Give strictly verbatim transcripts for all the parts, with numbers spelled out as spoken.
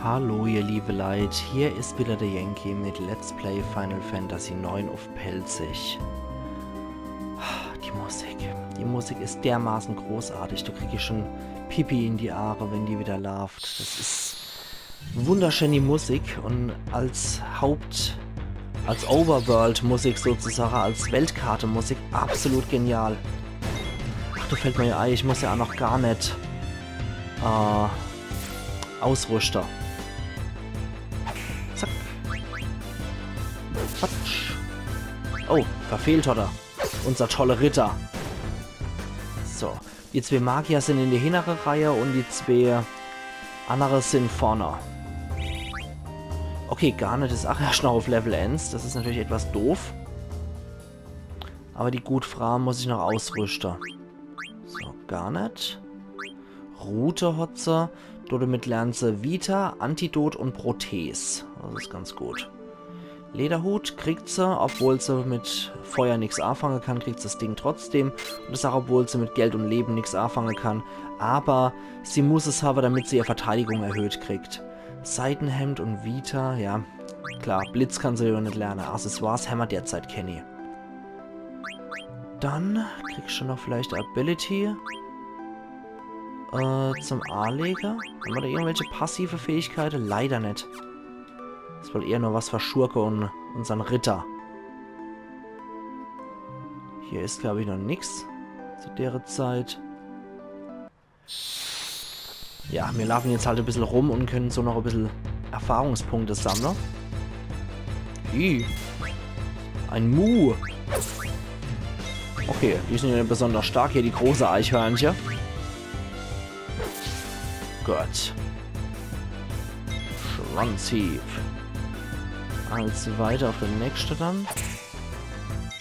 Hallo ihr liebe Leit, hier is wieder der Yankee mit Let's Play Final Fantasy neun uff Pälzisch. Die Musik, die Musik is dermaßen großartig, do krieg ich schon Pipi in die Aare, wenn die wieder laaft. Das is wunderschön, die Musik, und als Haupt-, als Overworld-Musik sozusagen, als Weltkarte-Musik absolut genial. Ach, do fällt mir ja ei, ich muss ja auch noch Garnet, äh, ausrüschte. Zack. Patsch. Oh, verfehlt hat er. Unser tolle Ritter. So, die zwee Magier sind in der hinnere Reihe und die zwee andere sind vorne. Okay, Garnet is ach erscht noch uff Level eens. Das is natürlich etwas doof. Aber die gut Fraa muss ich noch ausrüschte. So, Garnet. Rute hat se. Domit lernt se Vita, Antidot und Protes. Das is ganz gut. Lederhut kriegt se, obwohl se mit Feuer nix anfange kann, kriegt se das Ding trotzdem. Und das auch, obwohl se mit Geld und Leben nix anfange kann. Aber sie muss es habe, damit se ihr Verteidigung erhöht kriegt. Seidenhemd und Vita, ja. Klar, Blitz kann se ja net lerne. Accessoires hämmer derzeit kenni. Dann kriegst du noch vielleicht Ability. Äh, zum Anlege. Hämmer da irgendwelche passive Fähigkeite? Leider net. Is wohl eher nur was für Schurke und unsern Ritter. Hier is, glaub ich, noch nix zu dere Zeit. Ja, mir laufen jetzt halt e bissel rum und können so noch e bissel Erfahrungspunkte sammle. Ih. Ein Mu. Okay, die sind ja besonders stark hier, die große Eichhörncher. Gut. Schwanzhieb. Als weiter auf den nächste dann.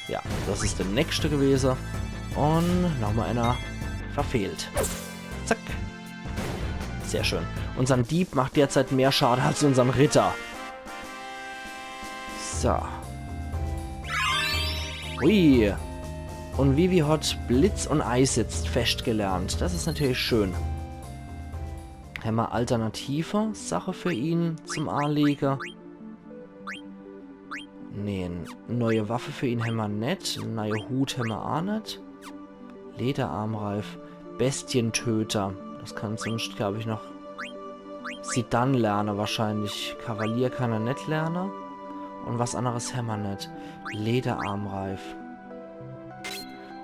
Ja, das is der nächste gewese. Und nochmal einer verfehlt. Zack. Sehr schön. Unsern Dieb macht derzeit mehr Schade als unsern Ritter. So. Ui. Und Vivi hat Blitz und Eis jetzt fescht gelernt. Das is natürlich schön. Hämmer alternative Sache für ihn zum Anlege? Nee, neue Waffe für ihn hämmer net. Neue Hut hämmer a net. Lederarmreif. Bestientöter. Das kann sonst, glaub ich, noch Zidane lerne wahrscheinlich. Kavalier kann er net lerne. Und was anderes hämmer net. Lederarmreif.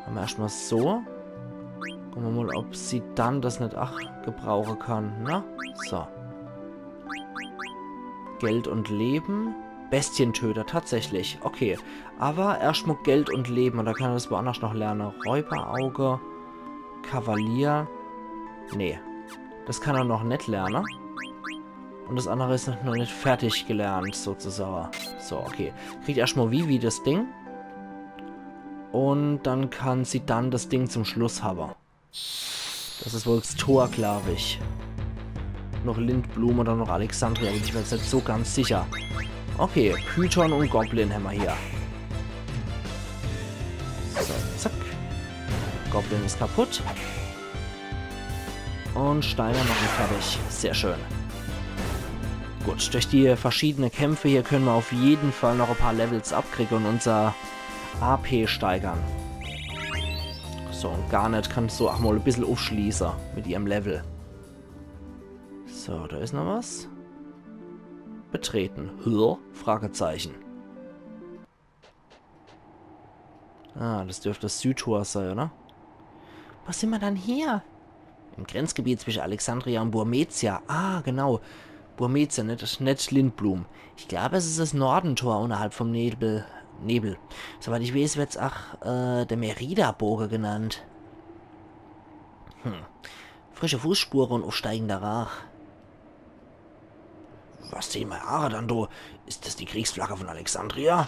Hämmer erscht mal so. Gucke mer mal, ob Zidane das net ach gebrauche kann, ne? So. Geld und Leben. Bestientöter, tatsächlich. Okay. Aber erscht mal Geld und Leben. Und da kann er das woanders noch lerne. Räuberauge. Kavalier. Nee. Das kann er noch net lerne. Und das andere is noch net fertig gelernt, sozusagen. So, okay. Kriegt erscht mal Vivi das Ding. Und dann kann Zidane das Ding zum Schluss habe. Das is wohl das Tor, glaub ich. Noch Lindblum oder noch Alexandria, bin ich mir jetzt net so ganz sicher. Okay, Python und Goblin hämmer hier. So, zack. Goblin is kaputt. Und Steiner mache fertig. Sehr schön. Gut, durch die verschiedene Kämpfe hier können mer auf jeden Fall noch e paar Levels abkriege und unser A P steigern. So, und Garnet kann so ach mal e bissel uffschließe mit ihrem Level. So, da is noch was. Betreten. Hä? Fragezeichen. Ah, das dürft das Südtor sei, oder? Wo sin mer dann hier? Im Grenzgebiet zwischen Alexandria und Burmecia. Ah, genau. Burmecia, net, net Lindblum. Ich glaube, es ist das Nordentor unterhalb vom Nebel. Nebel. Soweit ich weiß, wird's ach, äh, der Merida-Boge genannt. Hm. Frische Fußspure und aufsteigender Rauch. Was sehen meine Aare dann do? Ist das die Kriegsflagge von Alexandria?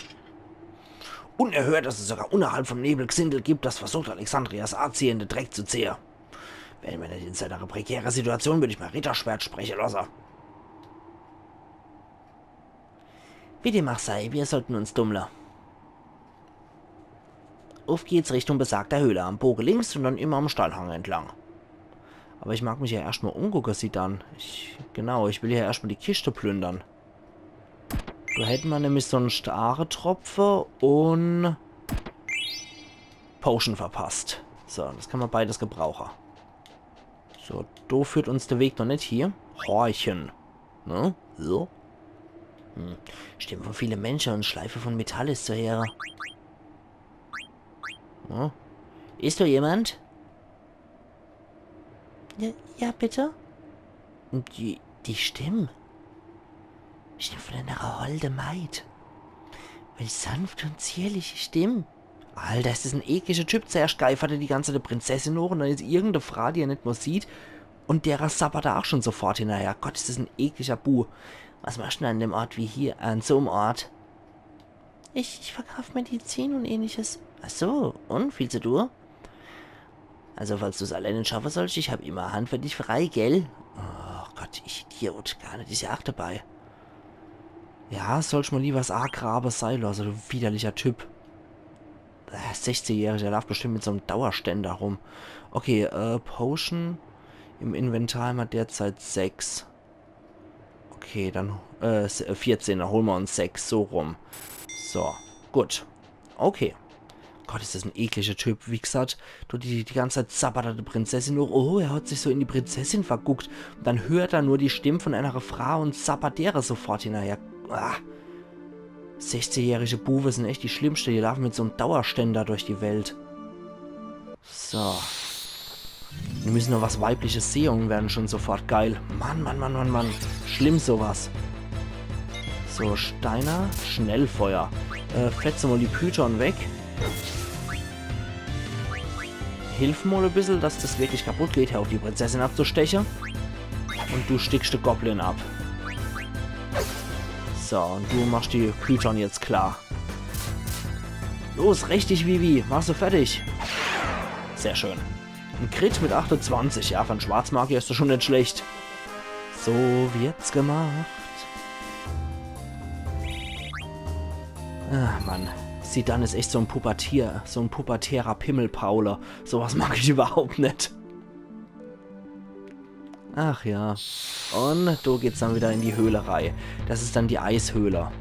Unerhört, dass es sogar unterhalb vom Nebel Gesindel gibt, das versucht, Alexandrias Anzieher in den Dreck zu ziehen. Wenn mer net in so einer prekäre Situation, würd ich mein Ritterschwert sprechen lassen. Wie dem auch sei, wir sollten uns dummle. Auf geht's Richtung besagter Höhle, am Boge links und dann immer am Steilhang entlang. Aber ich mag mich ja erscht mal umgucke, Zidane. Ich, genau, ich will ja erscht mal die Kischte plündern. Do hätte mer nämlich so en Staretropfe un Potion verpasst. So, das kann mer beides gebrauche. So, do führt uns de Weg noch net hie. Horchen. Ne? So. Hm. Stimme von viele Mensche un Schleife von Metall is zu heere. Hm? Is do jemand? Ja, ja, bitte? Die, die Stimm. Stimm von einer holde Maid. Welch sanft un zierliche Stimm. Alter, is das en eklischer Typ. Zuerscht geifert er die ganze Zeit die Prinzessin hoch un dann is irgend e Fraa, die er net mal sieht. Un derer sabbert er auch schon sofort hinnerher. Gott, is das en eklischer Bu. Was machst du an dem Ort wie hier, an so em Ort? Ich, ich verkauf Medizin und ähnliches. Ach so, und? Viel zu tun? Also, falls du's allein net schaffe sollst, ich hab immer e Hand für dich frei, gell? Oh Gott, ich Idiot, gar net, is ja auch dabei. Ja, sollst mal lieber das Argrabe sei losse, du widerlicher Typ. Äh, sechzehnjähriger, der lauft bestimmt mit so em Dauerständer rum. Okay, äh, Potion. Im Inventar hämmer derzeit sechs. Okay, dann, äh, s-, äh, vierzehn, dann hole mer uns sechs, so rum. So, gut. Okay. Gott, is das en eklischer Typ. Wie gesagt, do die, die ganze Zeit sabbert er die Prinzessin noch. Oh, er hat sich so in die Prinzessin verguckt. Un dann hört er nur die Stimm von einer Fraa un sabbert dere sofort hinnerher. Ah. Sechzehnjährige Buwe sin echt die schlimmste. Die laufen mit so em Dauerständer durch die Welt. So. Wir müssen noch was Weibliches sehen und werden schon sofort geil. Mann, Mann, Mann, Mann, Mann. Schlimm sowas. So, Steiner, Schnellfeuer. Äh, fetze mal die Python weg. Hilf mal e bissel, dass das wirklich kaputt geht, hör auf die Prinzessin abzustechen. Und du stickst de Goblin ab. So, und du machst die Python jetzt klar. Los, richtig, Vivi. Mach se fertig. Sehr schön. En Crit mit achtundzwanzig. Ja, für en Schwarzmagier is das schon net schlecht. So wird's gemacht. Ah, Mann. Zidane is echt so en Pubertier, so en pubertärer Pimmelpaule. Sowas mag ich überhaupt net. Ach ja. Und do geht's dann wieder in die Höhle rei. Das is dann die Eishöhle.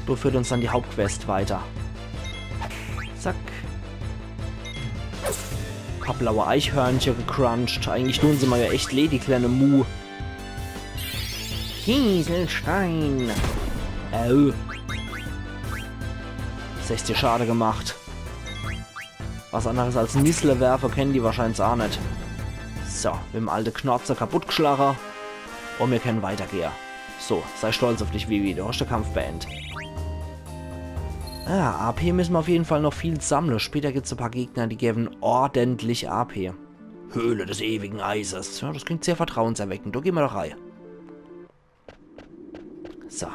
Do führt uns dann die Hauptquest weiter. Zack. Paar blaue Eichhörnche gecruncht. Eigentlich tun se mer ja echt leh, die kleine Mu. Kieselstein. Au. Sechzig Schade gemacht. Was anderes als Nissle werfe kennen die wahrscheinlich auch net. So, mit em alte Knorze kaputtgeschlache. Und wir kennen weitergehe. So, sei stolz auf dich, Vivi. Du hast den Kampf beendet. Ah, A P müssen wir auf jeden Fall noch viel sammle. Später gibt's e paar Gegner, die geben ordentlich A P. Höhle des ewigen Eises. Ja, das klingt sehr vertrauenserweckend. Do gehn wir doch rei. So.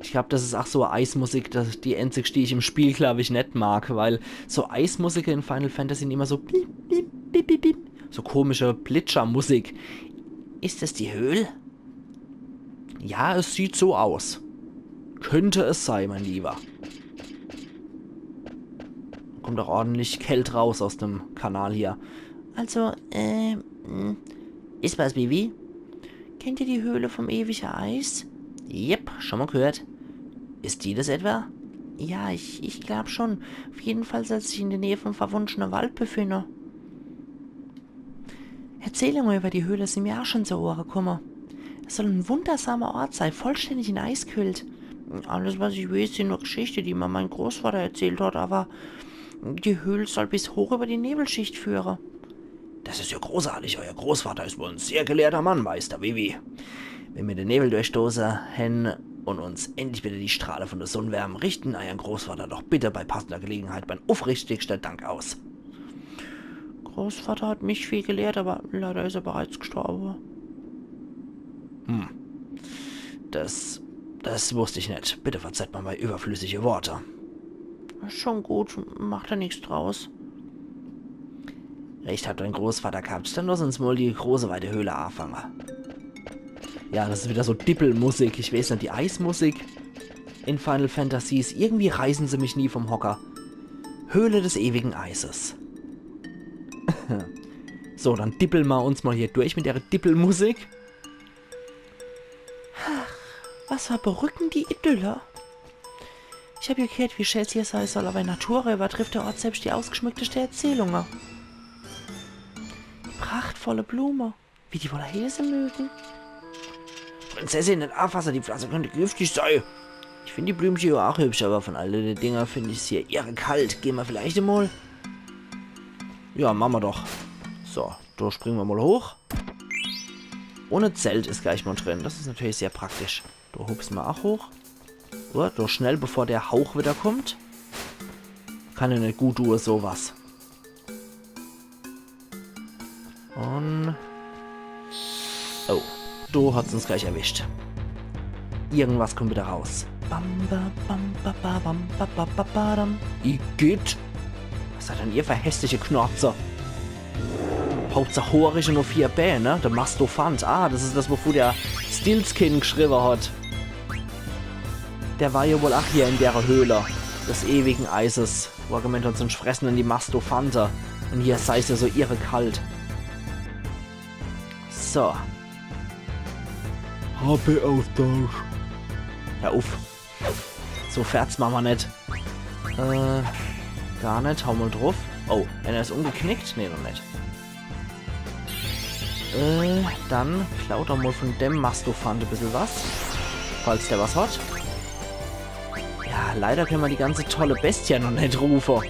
Ich glaub, das is ach so Eismusik, das, die einzigste, die ich im Spiel, glaub ich, net mag, weil so Eismusik in Final Fantasy immer so piep, piep, piep, piep, piep, so komische Plitschermusik. Is das die Höhl? Ja, es sieht so aus. Könnte es sei, mein Lieber. Kommt doch ordentlich Kält raus aus dem Kanal hier. Also, ähm, is was, Vivi? Kennt ihr die Höhle vom ewige Eis? Jep, schon mal gehört. Is die das etwa? Ja, ich, ich glaub schon. Auf jeden Fall soll sie sich in der Nähe vom verwunschene Wald befinden. Erzählungen über die Höhle sind mir auch schon zu Ohren gekommen. Es soll ein wundersamer Ort sein, vollständig in Eis gehüllt. Alles, was ich weiß, sind nur Geschichten, die mir mein Großvater erzählt hat, aber die Höhle soll bis hoch über die Nebelschicht führen. Das ist ja großartig. Euer Großvater ist wohl ein sehr gelehrter Mann, Meister Vivi. Wenn wir den Nebel durchstoßen haben und uns endlich wieder die Strahle von der Sonne wärmen, richten euren Großvater doch bitte bei passender Gelegenheit mein aufrichtigster Dank aus. Großvater hat mich viel gelehrt, aber leider ist er bereits gestorben. Hm. Das, das wusste ich nicht. Bitte verzeiht mir meine überflüssige Worte. Schon gut, macht er nichts draus. Recht hat dein Großvater gehabt. Dann lass uns mal die große weite Höhle anfangen. Ja, das ist wieder so Dippelmusik. Ich weiß nicht, die Eismusik in Final Fantasy ist, irgendwie reißen sie mich nie vom Hocker. Höhle des ewigen Eises. So, dann dippeln mer uns mal hier durch mit der Dippelmusik. Ach, was für berückende Idylle. Ich hab jo gheert, wie schään's hier sei soll, awwer in Natura iwwertrifft der Ort selbscht die ausgeschmückteste Erzählunge. Die prachtvolle Blume. Wie die wohl heeße mögen? Prinzessin, net anfasse, die Pflanze könnt giftig sei. Ich find die Blümche jo aach hübsch, awwer von alle die Dinger find ich's hier irre kalt. Gehn mer vielleicht emol? Ja, mache mer doch. So, do springe mer mal hoch. Un e Zelt is gleich mal drin. Das is natürlich sehr praktisch. Do hupse mer aach hoch. So, do schnell, bevor der Hauch wieder kommt. Kann jo net gut due, so was. Un... Oh, do hat's uns gleich erwischt. Irgendwas kommt wieder raus. Bam, ba, bam, ba, ba, bam, ba, ba, ba, ba, dam. Igitt. Was hat dann ihr für hässliche Knorze? Hauptsach hoorig un nur vier Bää, ne? Der Mastophant. Ah, das is das, wovon der Stiltskin geschriwwe hat. Der war jo wohl aach hier in der Höhle des ewigen Eises, wo er gemeint hat, sonst fressen en die Mastophante. Un hier sei's jo so irre kalt. So. H P-Austausch. Hör uff. So Ferz mache mer net. Äh, gar net. Hau mal druff. Oh, ener is umgeknickt? Nee, noch net. Äh, dann klaut doch mal von dem Mastophant e bissel was. Falls der was hat. Ja, leider kenne mer die ganze tolle Bestie noch net rufe.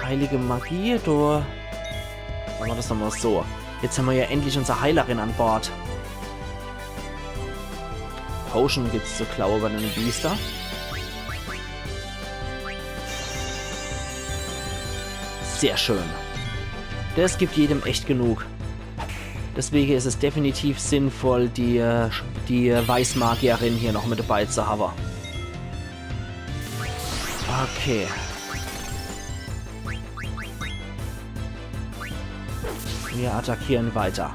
Heilige Magie, do. Mache mer das nochmal so. Jetzt hämmer jo endlich unser Heilerin an Bord. Potion gibt's zu klaue bei dene Biester. Sehr schön. Das gibt jedem echt genug. Deswege is es definitiv sinnvoll, die, äh, die Weißmagierin hier noch mit dabei zu hawwe. Okay. Wir attackieren weiter.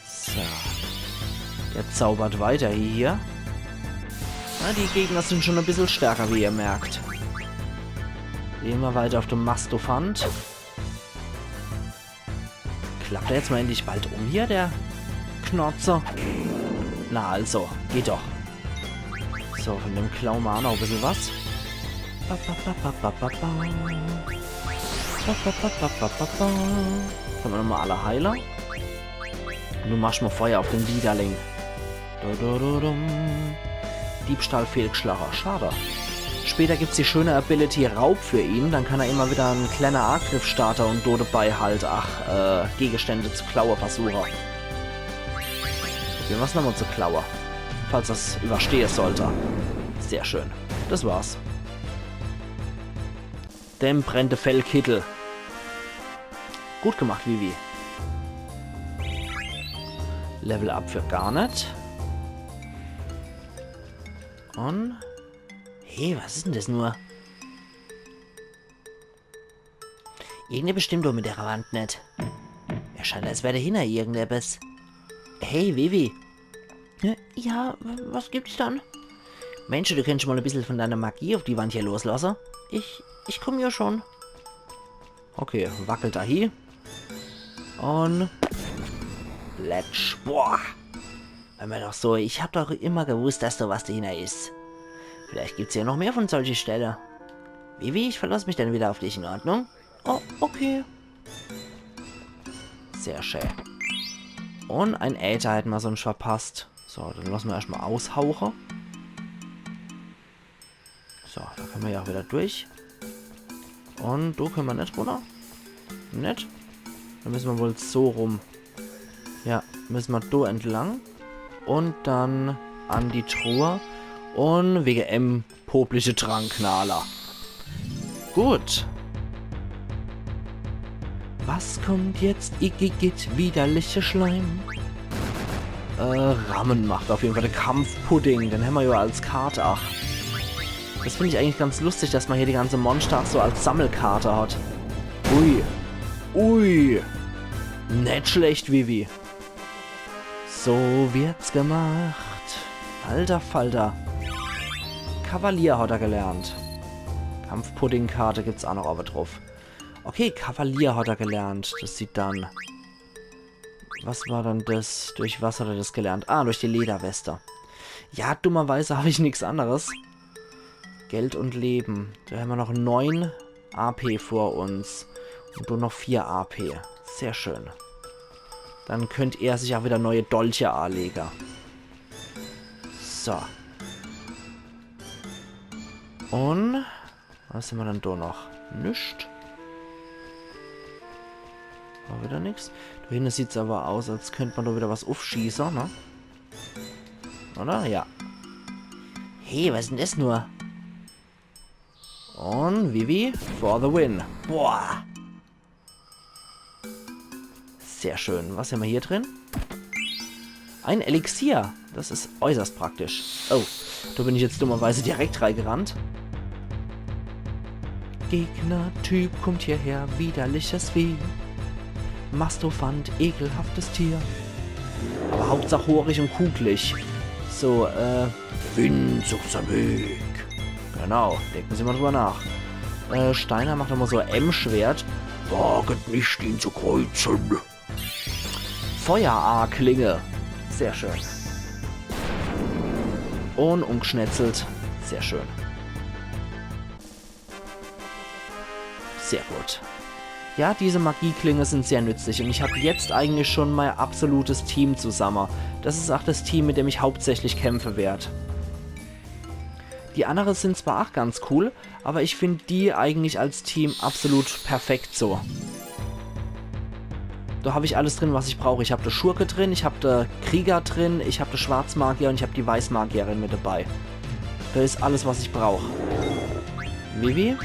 So. Der zaubert weiter hier. Na, die Gegner sind schon ein bisschen stärker, wie ihr merkt. Gehen wir weiter auf den Mastophant. Klappt er jetzt mal endlich bald um hier, der Knorzer? Na also, geht doch. So, von dem klauen wir auch noch ein bisschen was. Ba, ba, ba. Ba, ba, ba, ba, ba, ba. Können wir nochmal alle heilen? Und du machst mal Feuer auf den Widerling. Du, du, du, dum. Diebstahl fehlgeschlagen. Schade. Später gibt's die schöne Ability Raub für ihn. Dann kann er immer wieder einen kleinen Angriff starten und do dabei halt, ach, äh, Gegenstände zu klauen versuchen. Probieren wir's nochmal zu klauen. Falls das überstehen sollte. Sehr schön. Das war's. Dem brennende Fellkittel. Gut gemacht, Vivi. Level Up für Garnet. Und... Hey, was is denn das nur? Irgendetwas stimmt doch mit der Wand net. Mir scheint, als wär dahinter irgendetwas. Hey, Vivi. Ja, w-, was gibt's dann? Mensch, du könntest mal ein bisschen von deiner Magie auf die Wand hier loslassen. Ich, ich komm ja schon. Okay, wackelt da hie. Und... Plätsch. Boah. Hör mir doch so, ich hab doch immer gewusst, dass da was dahinter is. Vielleicht gibt's ja noch mehr von solche Stelle. Vivi, ich verlass mich dann wieder auf dich, in Ordnung? Oh, okay. Sehr schön. Und ein Äther hätten wir sonst verpasst. So, dann lassen wir erstmal aushauchen. So, da können wir ja auch wieder durch. Und do können wir net runter. Net. Dann müssen wir wohl so rum. Ja, müssen wir do entlang. Und dann an die Truhe. Und wegen em popliche Tranknaler. Gut. Was kommt jetzt? Igitt, widerliche Schleim. Äh, Ramen macht auf jeden Fall de Kampfpudding. Den hämmer ja als Karte. Ach. Das find ich eigentlich ganz lustig, dass man hier die ganze Monster so als Sammelkarte hat. Ui. Ui. Net schlecht, Vivi. So wird's gemacht. Alter Falter. Kavalier hat er gelernt. Kampfpuddingkarte gibt's auch noch aber drauf. Okay, Kavalier hat er gelernt. Das sieht dann. Was war dann das? Durch was hat er das gelernt? Ah, durch die Lederweste. Ja, dummerweise hab ich nix anderes. Geld und Leben. Do hämmer noch neun A P vor uns. Und nur noch vier A P. Sehr schön. Dann könnt er sich auch wieder neue Dolche anlege. So. Und was hämmer dann do noch? Nix. War wieder nix. Do hinne sieht's aber aus, als könnt man do wieder was uffschieße, ne? Oder? Ja. Hey, was is denn das nur? Und Vivi, for the win. Boah. Sehr schön. Was hämmer hier drin? Ein Elixier. Das is äußerst praktisch. Oh, do bin ich jetzt dummerweise direkt reigerannt. Gegnertyp kommt hierher, widerliches Vieh. Mastrophant, ekelhaftes Tier. Aber Hauptsach hoorig und kugelig. So, äh, Wind sucht sein Weg. Genau, denken Sie mal drüber nach. Äh, Steiner macht nochmal so ein M-Schwert. Waget nicht, ihn zu kreuzen. Feuer-A-Klinge. Sehr schön. Und umgeschnetzelt. Sehr schön. Sehr gut. Ja, diese Magieklinge sind sehr nützlich und ich hab jetzt eigentlich schon mein absolutes Team zusammen. Das is auch das Team, mit dem ich hauptsächlich kämpfen werd. Die andere sind zwar auch ganz cool, aber ich find die eigentlich als Team absolut perfekt so. Da hab ich alles drin, was ich brauch. Ich hab de Schurke drin, ich hab de Krieger drin, ich hab de Schwarzmagier und ich hab die Weißmagierin mit dabei. Da is alles, was ich brauch. Vivi?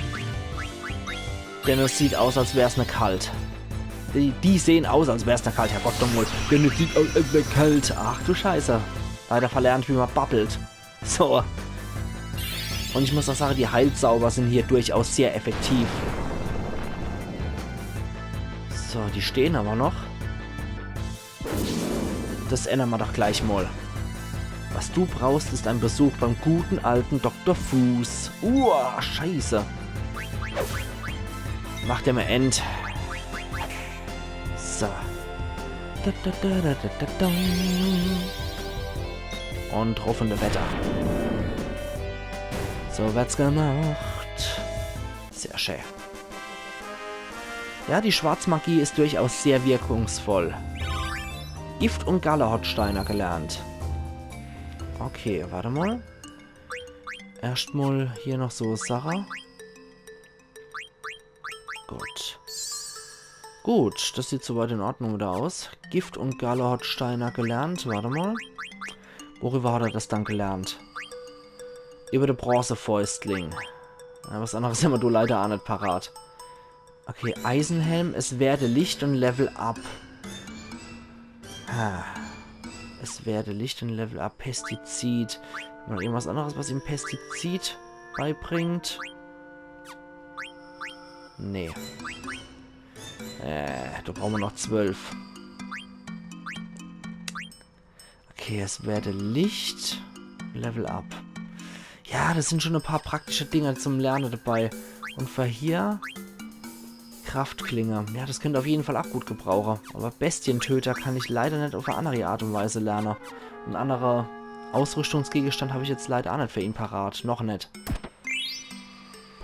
Denn es sieht aus, als wär's ne Kalt. Die, die sehen aus, als wär's ne Kalt. Herrgott nochmal. Denn es sieht aus, als wär's ne Kalt. Ach du Scheiße. Leider verlernt, wie man babbelt. So. Und ich muss auch sagen, die Heilzauber sind hier durchaus sehr effektiv. So, die stehen aber noch. Das ändern wir doch gleich mal. Was du brauchst, ist ein Besuch beim guten alten Doktor Fuß. Uah, Scheiße. Mach der mal End. So. Da, da, da. Und drauf in de Wetter. So wird's gemacht. Sehr schön. Ja, die Schwarzmagie ist durchaus sehr wirkungsvoll. Gift und Galle hat Steiner gelernt. Okay, warte mal. Erscht mal hier noch so Sache. Gut. Gut, das sieht soweit in Ordnung wieder aus. Gift und Galle hat Steiner gelernt. Warte mal. Worüber hat er das dann gelernt? Über de Bronzefäustling. Ja, was anderes hämmer do leider auch net parat. Okay, Eisenhelm, es werde Licht und Level Up. Ha. Es werde Licht und Level Up. Pestizid. Noch irgendwas anderes, was ihm Pestizid beibringt? Nee. Äh, da brauchen wir noch zwölf. Okay, es werde Licht. Level Up. Ja, das sind schon ein paar praktische Dinge zum Lernen dabei. Und für hier Kraftklinge. Ja, das könnt er auf jeden Fall auch gut gebrauchen. Aber Bestientöter kann ich leider nicht auf eine andere Art und Weise lernen. Ein anderer Ausrüstungsgegenstand habe ich jetzt leider auch nicht für ihn parat. Noch nicht.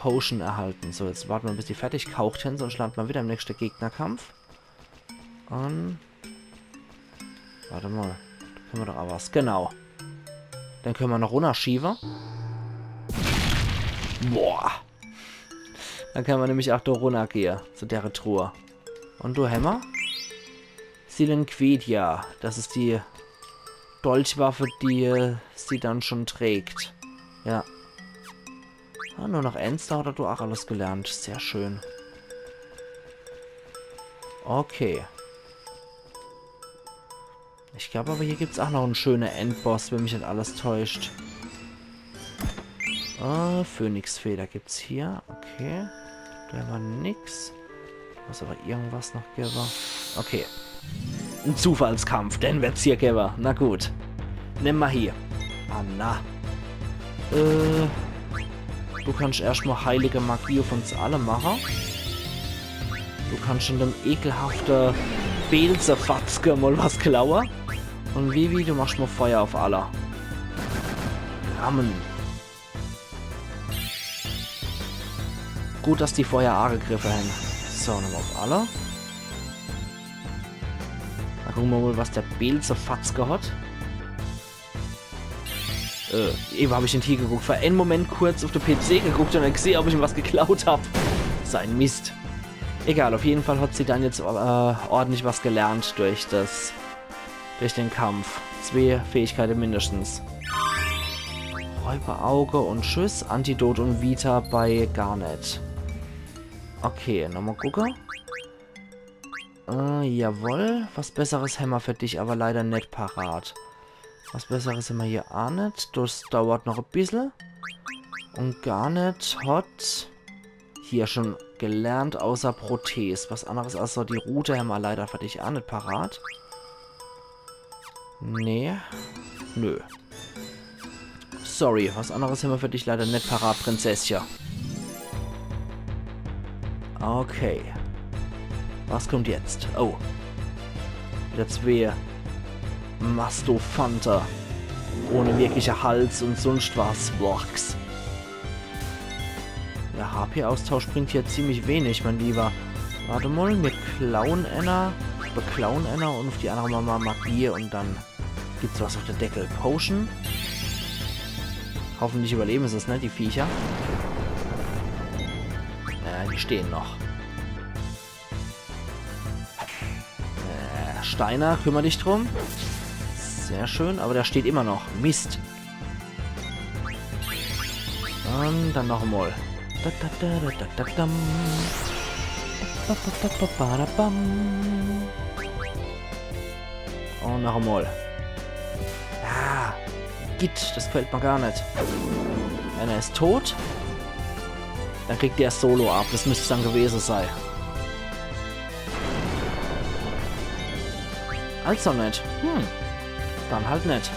Potion erhalten. So, jetzt warten wir, bis die fertig gekaut sind, sonst landen wir wieder im nächsten Gegnerkampf. Und warte mal. Da können wir doch auch was. Genau. Dann können wir noch runterschieven. Boah. Dann können wir nämlich auch da runtergehen. Zu der Truhe. Und da haben wir Silenquidia. Das ist die Dolchwaffe, die, äh, sie dann schon trägt. Ja. Ah, nur noch eins, da hat er doch auch alles gelernt. Sehr schön. Okay. Ich glaub aber, hier gibt's auch noch einen schönen Endboss, wenn mich nicht alles täuscht. Ah, Phönixfeder gibt's hier. Okay. Da haben wir nix. Muss aber irgendwas noch geben. Okay. Ein Zufallskampf, den wird's hier geben. Na gut. Nimm mal hier. Ah, na. Äh, du kannst erstmal heilige Magie auf uns alle machen. Du kannst schon dem ekelhafte Beelzefatzke mal was klaue. Und Vivi, du machst mal Feuer auf alle. Rammen. Gut, dass die vorher agegriffe hän. So, nochmal auf alle. Dann gucke mer mal, was der Beelzefatzke hat. Äh, ewe hab ich net hiegeguckt. Für en Moment kurz auf de P C geguckt und dann geseh, ob ich ihm was geklaut hab. So en Mist. Egal, auf jeden Fall hat sie dann jetzt äh, ordentlich was gelernt durch das, durch den Kampf. Zwee Fähigkeite mindestens. Räuberauge und Tschüss, Antidot und Vita bei Garnet. Okay, nochmal gucke. Äh, jawohl. Was Besseres hämmer für dich aber leider net parat. Was Besseres hämmer hier aa net. Das dauert noch e bissel. Und Garnet hat hier schon gelernt, außer Protees. Was anderes als so die Rute hämmer leider für dich aa net parat. Nee. Nö. Sorry, was anderes hämmer für dich leider net parat, Prinzesschen. Okay. Was kommt jetzt? Oh. Wieder zwee Mastofante. Ohne wirkliche Hals und sunscht was. Borks. Der H P-Austausch bringt hier ziemlich wenig, mein Lieber. Warte mal, mir klauen enner, beklauen enner und auf die andere Mama Magie und dann gibt's was auf de Deckel. Potion. Hoffentlich überleben sie's, ne, die Viecher. Äh, die stehen noch. Äh, Steiner, kümmer dich drum. Sehr schön, aber der steht immer noch. Mist. Und dann noch einmal. Da, da, da, da, da, da, dam. Ba, ba, ba, ba, ba, da, bam. Und noch einmal. Ah, Git, das gefällt mir gar nicht. Wenn er ist tot, dann kriegt der Solo ab. Das müsste es dann gewesen sein. Also nicht. Hm. Dann halt nicht.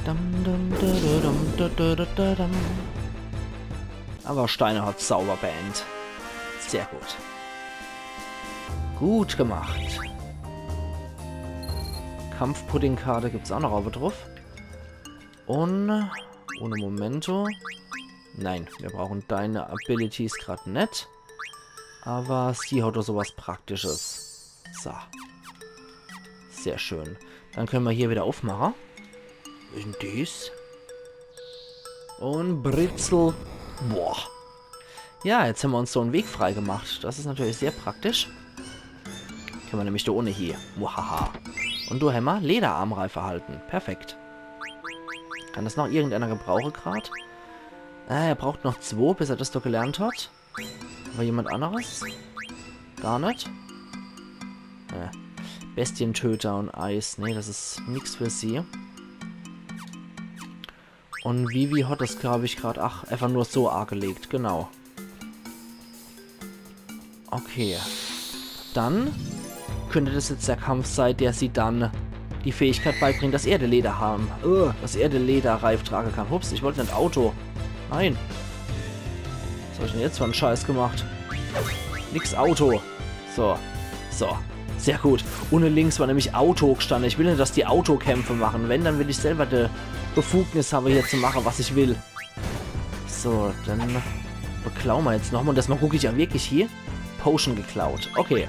Dam, dam, da, da, dam, da, da, da, da, dam. Aber Steiner hat sauber beendet. Sehr gut. Gut gemacht. Kampfpuddingkarte gibt's auch noch oben drauf. Und ohne Momento. Nein, wir brauchen deine Abilities grad net. Aber sie hat doch sowas Praktisches. So. Sehr schön. Dann können wir hier wieder aufmachen. Was ist denn das? Und Britzel. Boah. Ja, jetzt haben wir uns so einen Weg frei gemacht. Das ist natürlich sehr praktisch. Können wir nämlich da ohne hier. Muhaha. Und da haben wir Lederarmreif erhalten. Perfekt. Kann das noch irgendeiner gebrauchen grad? Ah, er braucht noch zwei, bis er das doch gelernt hat. Aber jemand anderes? Gar nicht? Äh, Bestientöter und Eis. Nee, das ist nix für sie. Und Vivi hat das, glaub ich, grad, ach, einfach nur so angelegt, genau. Okay. Dann könnte das jetzt der Kampf sein, der sie dann die Fähigkeit beibringt, das Erdeleder haben. Äh, das Erdeleder-Reif tragen kann. Hups, ich wollte nicht Auto. Nein. Was hab ich denn jetzt für einen Scheiß gemacht? Nix Auto. So. So. Sehr gut. Unne links war nämlich Auto gestanden. Ich will nicht, dass die Autokämpfe machen. Wenn, dann will ich selber die Befugnis haben, hier zu machen, was ich will. So, dann beklauen wir jetzt nochmal. Und das Mal gucke ich ja wirklich hier. Potion geklaut. Okay.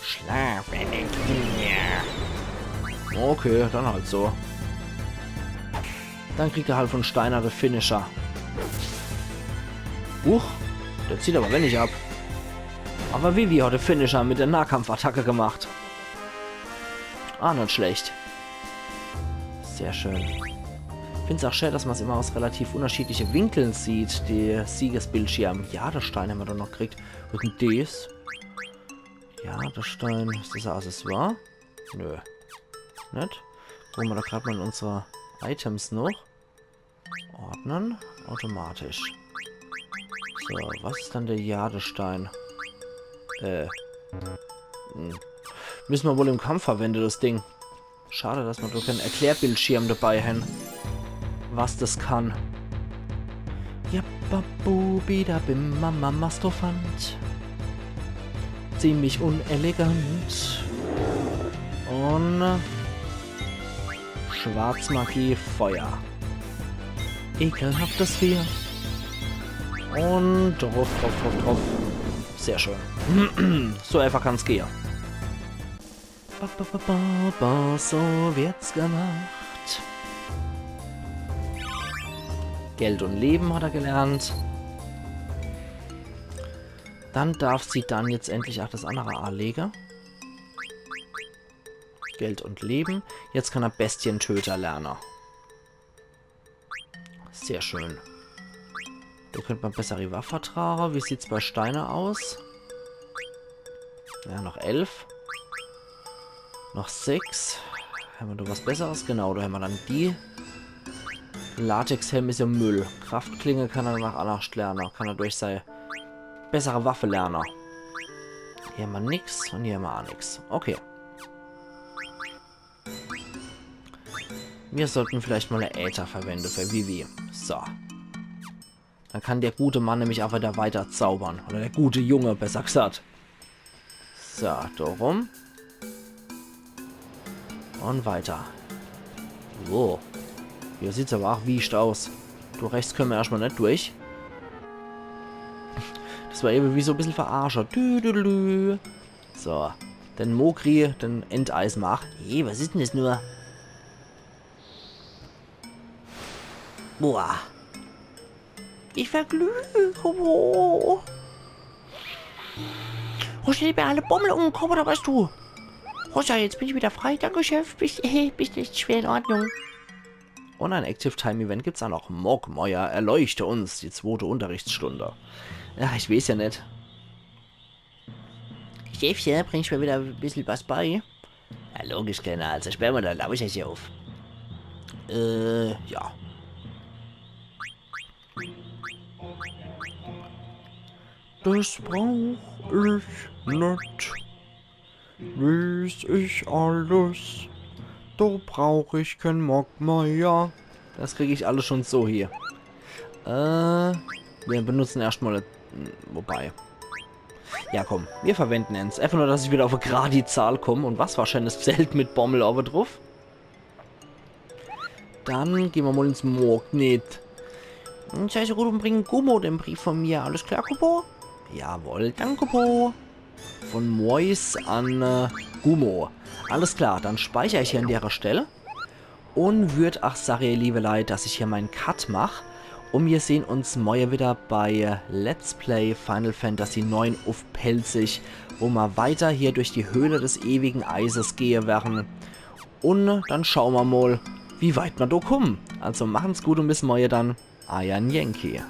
Schlaf, Elixier. Okay, dann halt so. Dann kriegt er halt von Steiner den Finisher. Huch, der zieht aber wenig ab. Aber Vivi hat den Finisher mit der Nahkampfattacke gemacht. Ah, nicht schlecht. Sehr schön. Find's auch schön, dass man's immer aus relativ unterschiedliche Winkeln sieht, die Siegesbildschirm. Ja, der Stein haben wir doch noch gekriegt. Und des. Ja, der Stein. Ist das ein Accessoire? Nö. Nicht? Gucken wir da grad mal in unsere Items noch. Ordnen. Automatisch. So, was ist dann der Jadestein? Äh. Hm. Müssen wir wohl im Kampf verwenden, das Ding. Schade, dass wir da keinen Erklärbildschirm dabei haben. Was das kann. Babu, bida, bim, mama, Mastophant. Ziemlich unelegant. Und Schwarzmagie, Feuer. Ekelhaftes Vieh. Und druff, druff, druff, druff. Sehr schön. So einfach kann's gehe. Ba, ba, ba, ba, ba, so wird's gemacht. Geld und Leben hat er gelernt. Dann darf sie dann jetzt endlich auch das andere anlege. Geld und Leben. Jetzt kann er Bestientöter lerne. Sehr schön. Do könnt ma bessere Waffe trage. Wie sieht's bei Steine aus? Ja, noch elf. Noch sechs. Hämmer do was Besseres? Genau, do hämmer dann die. Latexhelm is ja Müll. Kraftklinge kann er danach annerscht lerne. Kann er durch sei bessere Waffe lerne. Hier hämmer nix und hier hämmer aa nix. Okay. Mir sollten vielleicht mal e Äther verwende für Vivi. So. Dann kann der gute Mann nämlich auch wieder weiter zaubern. Oder der gute Junge, besser gesagt. So, do rum. Und weiter. Wow. Hier sieht's aber auch wiescht aus. Do rechts könne ma erschmal net durch. Das war eben wie so e bissel verarsche. Dü, dü, dü, dü. So. Den Mogri, den enteise ma. Hey, was is denn das nur? Boah. Ich verglüh. Oh. Hosch du mir alle Bommel umgekocht, oder was du? Hosch, jetzt bin ich wieder frei. Danke, Chef. Bist, bist echt schwer in Ordnung. Und ein Active Time Event gibt's auch noch. Mogmire, erleuchte uns. Die zwote Unterrichtsstunde. Ja, ich weiß ja net. Chefche, bringst mir wieder e bissel was bei? Ja, logisch, Kleiner. Also sperr mal dein Lauscherche auf. Äh, ja. Das brauch ich net. Weiß ich alles. Do brauch ich kein Mogmire. Das krieg ich alles schon so hier. Äh, wir benutzen erstmal, wobei. Ja, komm, wir verwenden ens. Einfach nur, dass ich wieder auf e gradi Zahl komm. Und was für e scheenes Zelt mit Bommel oben drauf. Dann gehn ma mal ins Mognet. Sei so gut und bring Gummo den Brief von mir. Alles klar, Kupo? Jawohl, danke, Kupo. Von Mois an äh, Gummo. Alles klar, dann speicher ich hier an dere Stelle. Und würd ach sage, ihr liebe Leit, dass ich hier mein Cut mach. Und wir sehn uns morje wieder bei äh, Let's Play Final Fantasy neun uff Pälzisch, wo ma weiter hier durch die Höhle des ewigen Eises gehe werre. Und dann schaue ma mal, wie weit ma do kummen. Also machen's gut und bis morje dann. Eier Yankee.